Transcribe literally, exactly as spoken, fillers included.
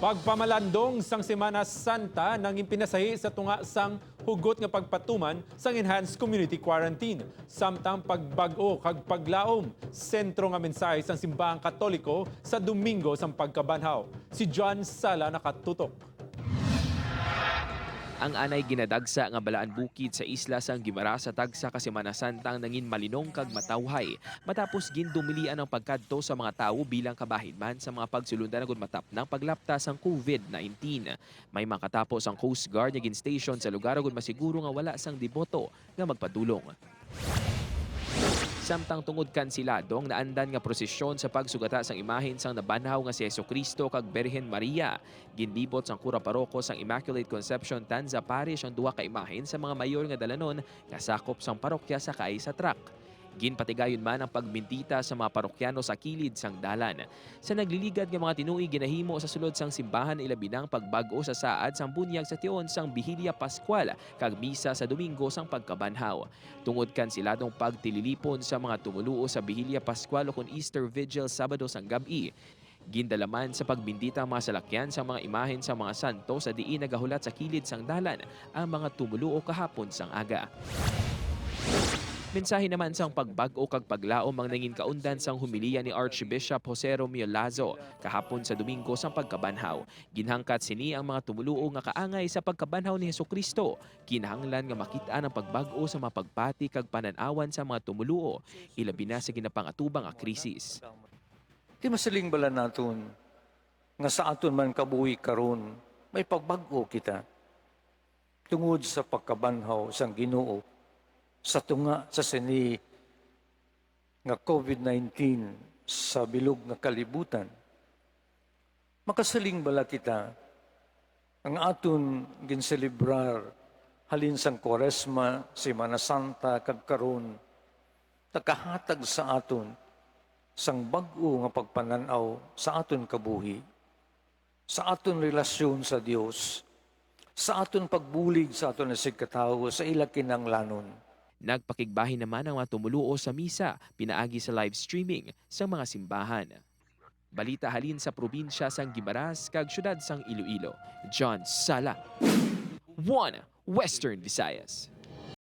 Pagpamalandong sang Semana Santa nangin pinasahi sa tunga sang hugot nga pagpatuman sang enhanced community quarantine, samtang pagbag-o kag paglaom sentro nga mensahe sang simbahang Katoliko sa Domingo sang Pagkabanhaw. Si John Sala nakatutok. Ang anay ginadagsa nga balaan bukid sa isla sang Guimaras sa tagsa ka Semana Santa ang nangin malinong kag matawhay, matapos gindumilian ang pagkadto sa mga tawo bilang kabahin man sa mga pagsulundan agud matapnang paglapta sang COVID nineteen. May mga katapo sang Coast Guard nga gin-station sa lugar agud masiguro nga wala sang deboto nga magpadulong. Samtang tungod kansiladong naandan nga prosesyon sa pagsugata sang imahen sang nabanhaw nga si Jesu-Cristo kag Birhen Maria, ginlibot sang kura paroko sang Immaculate Conception Tanza Parish ang duha ka imahen sa mga mayor nga dalanon nga sakop sang parokya sakay sa truck. Ginpatigayon man ang pagbendita sa mga parokyano sa kilid sang dalan. Sa nagliligad nga mga tinuig ginahimo sa sulod sang simbahan, ilabi na ang pagbag-o sa saad sang bunyag sa tion sang Bihilya Pascual kag Misa sa Domingo sang Pagkabanhaw. Tungod kansiladong pagtililipon sa mga tumoluo sa Bihilya Pascual ukon Easter Vigil Sabado sang gab-i, gindala man sa pagbendita ang mga salakyan sang mga imahen sang mga santo sa diin nagahulat sa kilid sang dalan ang mga tumoluo kahapon sang aga. Mensahe naman sang pagbag-o kag paglaom ang nangin kaundan sang homilya ni Archbishop Jose Romeo Lazo kahapon sa Domingo sang Pagkabanhaw. Ginhangkat sini ang mga tumoluo nga kaangay sa pagkabanhaw ni Jesu-Cristo, kinahanglan nga makit-an ang pagbag-o sa mga pagpati kag panan-awan sa mga tumoluo, ilabi na sa ginapangatubang nga krisis. Ti masiling bala naton nga sa aton man kabuhi karon may pagbag-o kita tungod sa pagkabanhaw sang Ginoo sa tunga sa sini nga COVID nineteen sa bilog nga kalibutan? Makasiling bala kita ang aton ginselebrar halin sang Kuwaresma, Semana Santa, kag karon nakahatag sa aton sang bag-o nga pagpanan-aw sa aton kabuhi, sa aton relasyon sa Dios, sa aton pagbulig sa aton isigkatawo sa ila kinahanglanon. Nagpakigbahin naman ang mga tumoluo sa misa pinaagi sa live streaming sa mga simbahan. Balita halin sa probinsya sang Guimaras kag siyudad sang Iloilo. John Sala, One Western Visayas.